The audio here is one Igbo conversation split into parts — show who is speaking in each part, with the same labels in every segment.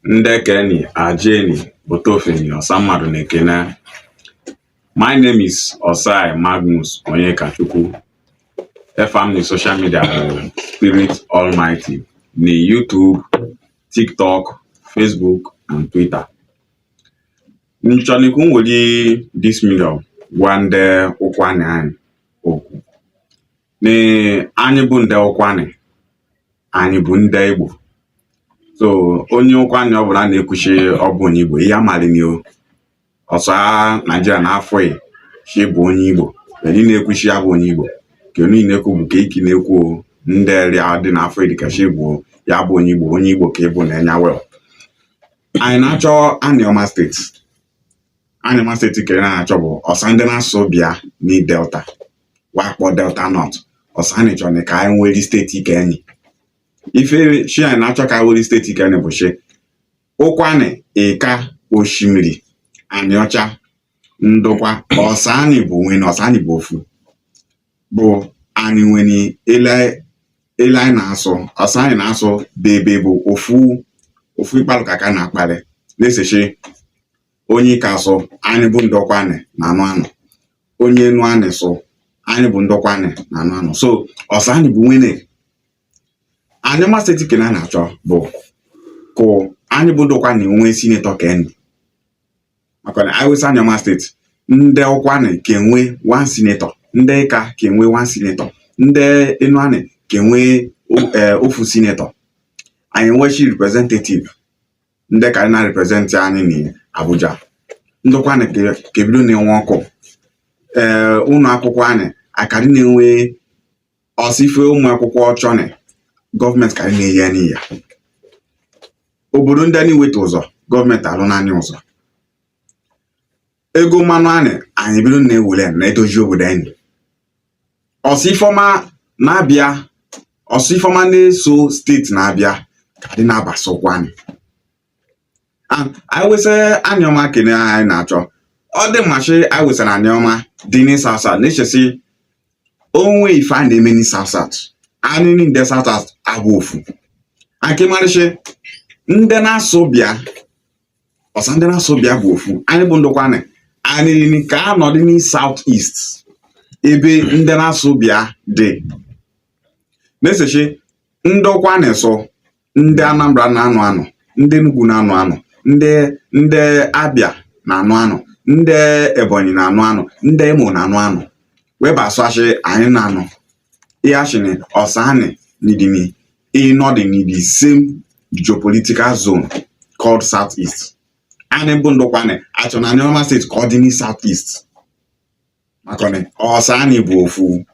Speaker 1: Ndekeni, Ajeni, Otofeni, Osammadu na-ekene. My name is Osai Magnus Onyekachukwu. Efa m na social media bụ Spirit Almighty na YouTube, TikTok, Facebook and Twitter. Nchọnikwu nwere this million gwa ndị Ụkwanị anyị okwu. Na anyị bụ ndị Ụkwanị, anyị bụ ndị Igbo. So onye Ụkwanị ọbụla na-ekwuchi ọ bụ onye Igbo, ihe amalị o. Ọsọ Naijiria na-afọ shi bụ onye Igbo, ị na-ekwuchi ya bụ onye Igbo, ka onye na-ekwu bụ ka iki na-ekwu o, ndị ria dị n'afọ dịka shi bụ ya bụ onye Igbo, onye Igbo ka ị bụ na enya wel. Anyị na-achọ Anioma Steeti. Anioma Steeti ka anyị na-achọ bụ ọsa ndị na-asụ bịa ni Delta, wakpo Delta North. Ọsa anyị chọrọ ka anyị nwere steeti ike enyi. Ife shi anyị na-achọ ka anyị nwere steeti ike enyi bụ shi Ụkwanị, Ịka, Oshimiri, Anịọcha, Ndụkwa, ọsa anyị bụ nwene, ọsa anyị bụ ofu. Bụ anyị nwere ele ele anyị na-asụ, ọsa anyị na-asụ bebe bụ ofu ofu ịkpalụ ka ka na-akpali na-esechi onye ike asụ anyị bụ ndị Ụkwanị na anụ anụ, onye enu anyị sụ anyị bụ ndị Ụkwanị na anụ anụ. So ọsa anyị bụ nwene. Anioma Steeti ke na na-achọ bụ kụ anyị bụ ndị Ụkwanị nwee senator ka enyi, maka na anyị wesa Anioma Steeti, ndị Ụkwanị ka enwe one senator, ndị Ịka ka enwe one senator, ndị Enuani ka enwe ofu senator. Anyị enwechi representative ndị ka anyị na-represent anyị na Abuja. Ndị Ụkwanị ka ebido na-enwe ọkụ, ee, ụlọ akwụkwọ anyị akarị na-enwe ọsọ ife ụmụ akwụkwọ chọnị gọọmenti ka anyị na-enye anyị ya. Obodo ndị anyị weta ụzọ gọọmenti alụ naanị ụzọ ego mmanụ anyị, anyị bido na-ewere na-edozi obodo anyị. Ọsọ ifeọma na-abịa, ọsọ ifeọma na-eso steeti na-abịa ka dị na-abasa Ụkwanị. Anyị wesa Anioma kene anyị na-achọ ọ dị mmachi. Anyị wesara Anioma dị n'South South na-echesi onwe ife a na-eme ní South South. Anyị ndị South South abụ ofu nke marịchị ndị na-asụ bịa ọsa, ndị na-asụ bịa bụ ofu. Anyị bụ ndị Ụkwanị, anyị ka anọdụ ní South East ebe ndị na-asụ bịa dị na-esechi ndị Ụkwanị sụ, ndị Anambra na-anụ anụ, ndị Enugu na-anụ anụ, ndị Abịa na-anụ anụ, ndị Ebonyi na-anụ anụ, ndị Imo na-anụ anụ, wee ba asụ achị anyị na-anụ ihe achịnị ọsa anyị nidimi ịnọdị in the same geopolitical zone called South East. Anyị bụ ndị Ụkwanị achọ na Anioma Steeti ka ọ dị ní South East, maka na ọsa anyị bụ ofu.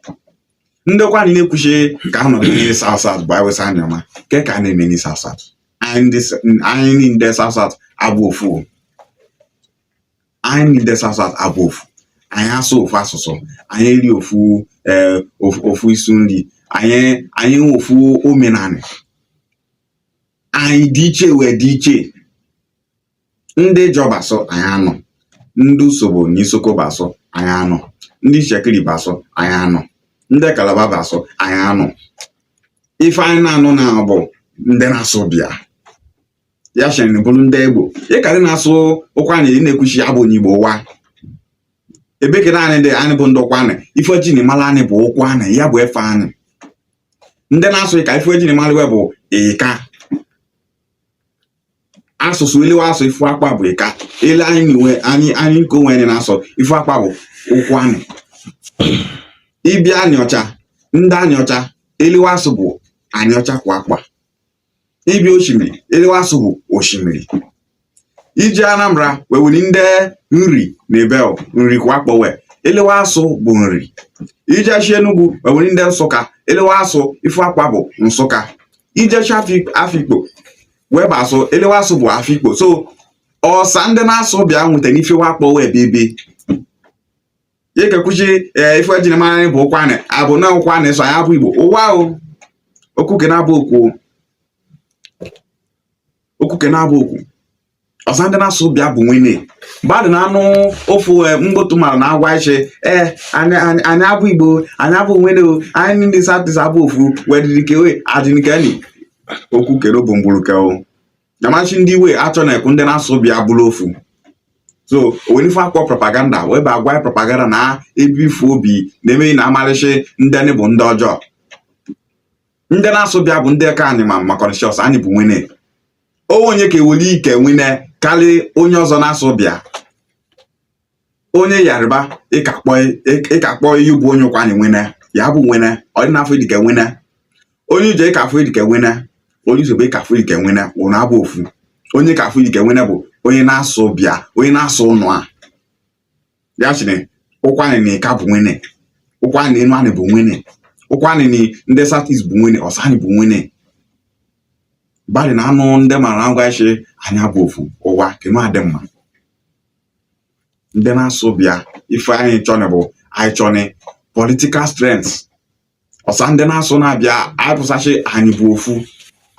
Speaker 1: Ndị Ụkwanị na-ekwuchi ka a nọdụ ní South South bụ anyị wesa Anioma ke ka a na-eme ní South South. Anyị ndị South South abụ ofu, anyị ndị South South abụ ofu. Anyị asụ ofu asụsụ, anyị eri ofu ofu isu nri, anyị nwe ofu omenanị. Anyị dị iche wee dị iche. Ndị Ijọ asụ, anyị anọ. Ndị Usobo na Isoko bụ asụ, anyị anọ. Ndị Itsekiri bụ asụ, anyị anọ. Ndị Kalaba bụ asụ, anyị anọ. Ife anyị na-anụ na bụ ndị na-asụ bịa ya sịrị bụrụ ndị Igbo ịkarị na-asụ Ụkwanị ị na-ekwuchi ya bụ onye Igbo wa ebe ke naanị dị. Anyị bụ ndị Ụkwanị, ife ji na mara anyị bụ Ụkwanị, ya bụ efe anyị. Ndị na-asụ ịka, ife ji na mara bụ ịka asụsụ elewe asụ ifu akpa bụ ịka ele anyị na anyị nke onwe anyị na-asụ ifu akpa bụ Ụkwanị. Ịbịa Anịọcha, ndị Anịọcha elewe asụ bụ Anịọcha kwa akpa. Ịbịa Osimiri, elewe asụ bụ Osimiri. Ije Anambra wee were ndị Nri na ebe Nri kwa akpọwe elewe asụ bụ Nri. Ije shi Enugu wee were ndị Nsụka, elewe asụ ifu akpa bụ Nsụka. Ije shi Afikpo wee bụ asụ elewe asụ bụ Afikpo. So ọsa ndị na-asụ bịa nweta n'ife wakpo wee bebe ya kekwuchi ee ife ejiri mara anyị bụ Ụkwanị abụ na Ụkwanị so anyị abụ Igbo ụwa o. Okwu ke na-abụ okwu, okwu ke na-abụ okwu. Ọsa ndị na-asụ bịa bụ nwene mmadụ na-anụ ofu mgbotu mara na agwa iche ee anyị abụ Igbo, anyị abụ nwene o. Anyị ndị South East abụ ofu wedịrị kewe adịnikeni okwu kere bụ mgburu ke o. Yamachi ndị iwe achọ na ekwu ndị na-asụ bịa bụrụ ofu. So onwe ife akpọ propaganda wee ba agwa propaganda na ebe ifu obi na-eme na amalịsị ndị anyị bụ ndị ọjọọ. Ndị na-asụ bịa bụ ndị eke anyị ma maka ọnịsị anyị bụ nwene. Onye ka eweli ike nwene karị onye ọzọ na-asụ bịa. Onye Yoruba ịka kpọọ ihe bụ onye Ụkwụanị nwene, ya bụ nwene, ọ dị n'afọ idike nwene. Onye Ije ịka afọ idike nwene, onye Isobe ịka afọ idike nwene, ụnụ abụ ofu. Onye ka afọ idike nwene bụ onye na-asụ bịa, onye na-asụ ụnụ a. Ya chịrị Ụkwụanị na Ịka bụ nwene, Ụkwụanị na Enuanị bụ nwene, Ụkwụanị na ndị South East bụ nwene, Ọsọ anyị bụ nwene. Badị na anụ ndị mara agwa ishi anya bụ ofu ụwa kenu adị mma. Ndị na-asụ bịa ife anyị chọnị bụ anyị chọnị political strength. Ọsa ndị na-asụ na-abịa anyị pụsachi anyị bụ ofu.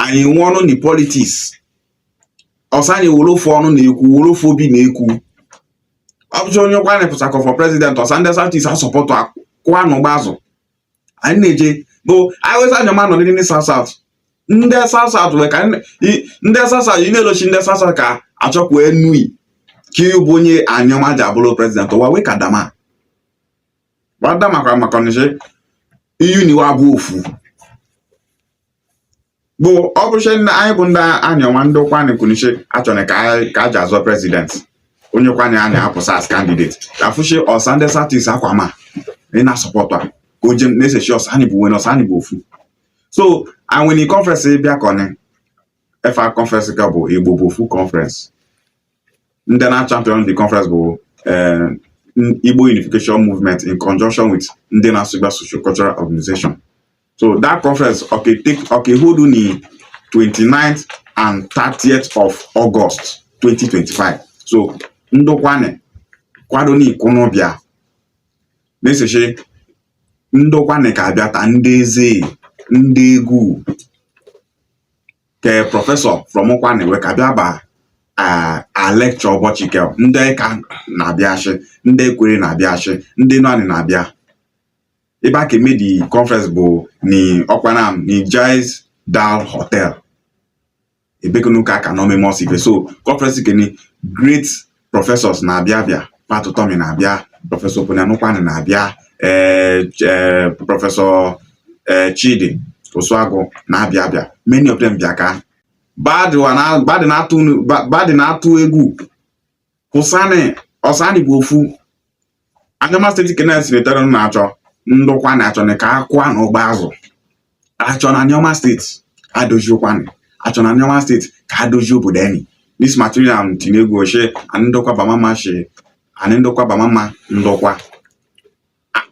Speaker 1: Anyị nwe ọnụ ni politics. Ọsa anyị were ofu ọnụ na-ekwu, were ofu obi na-ekwu. Ọ bụcha onye Ụkwụanị pụsakọ for president, ọsa ndị South East asọpọtụ kụwa n'ụgba azụ. Anyị na-eje bụ anyị wesa anya ma nọ ndị South South. Ndị South South wee ka ndị South South ị na-elochi ndị South South ka achọkwa enui ka ị bụ onye Anioma ji abụrụ president ụwa wee ka dama. Gbada maka maka ọnịsị iyi niwa abụ ofu. Bụ ọ bụrụ na anyị bụ ndị Anioma ndị Ụkwụanị kwunishi achọrọ ka anyị ka a ji azọ president. Onye Ụkwụanị a na-apụsa as candidate. Afụshi ọsa ndị South East akwa ma ị na-asọpọtụ a ka o je na-esechi ọsa anyị bụ nwere ọsa anyị bụ ofu. So anyị nwere conference bịa ka ọnị efa conference ka bụ Igbo bụ ofu conference. Ndị na champion the conference bụ Igbo Unification Movement in conjunction with ndị na-asụgba Socio-Cultural Organization. So that conference okay take okay hold ni 29th and 30th of August 2025. So ndị Ụkwụanị kwado n'ikunu bịa na-eseche ndị Ụkwụanị ka abịa ta ndị eze ndị egwu ke professor from Ụkwụanị wee ka bịa ba a lecture ụbọchị ke ndị ka na-abịa achị, ndị ekwere na-abịa achị, ndị nọanị na-abịa ebe a ka eme the conference bụ ni Ọkpanam ni Jais Dal Hotel ebekunu ka aka nọ meme ife. So conference keni great professors na-abịa abịa. Pat Utomi na-abịa, Professor Ponyanụkwanị na-abịa, ee Professor Chidi Osuagwu na-abịa abịa. Many of them bịa ka badị na-atụ badị na-atụ egwu kwụsanị ọsanị bụ ofu. Anioma State kene senator na-achọ ndị Ụkwụanị achọ ka akwa na ụgbọ azụ achọ na Anioma State adozi Ụkwụanị, achọ na Anioma State ka adozi obodo eni. This material tinye egwu oche anyị ndokwa bamama shi anyị ndokwa bamama ndokwa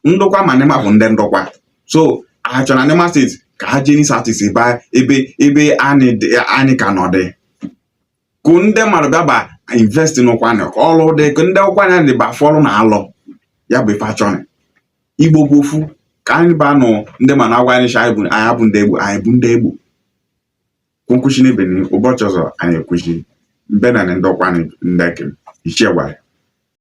Speaker 1: ndokwa ma nịma bụ ndị ndokwa. So achọ na Anioma State ka ha jee n'East ebe ebe ebe anyị ka nọ dị kụ ndị mmadụ bịa ba invest n'Ụkwụanị ka ọlụ dị ka ndị Ụkwụanị dị ba afọ ọlụ na alụ ya bụ ife achọrọ. Igbo bụ ofu ka anyị ba nụ ndị ma na-agwa anyị anyị bụ anyị abụ ndị Egbo, anyị bụ ndị Egbo. Kwunkwuchi n'ebe ụbọchị ọzọ anyị ekwuchi mbe na ndị Ụkwụanị ndị eke ichie gwara.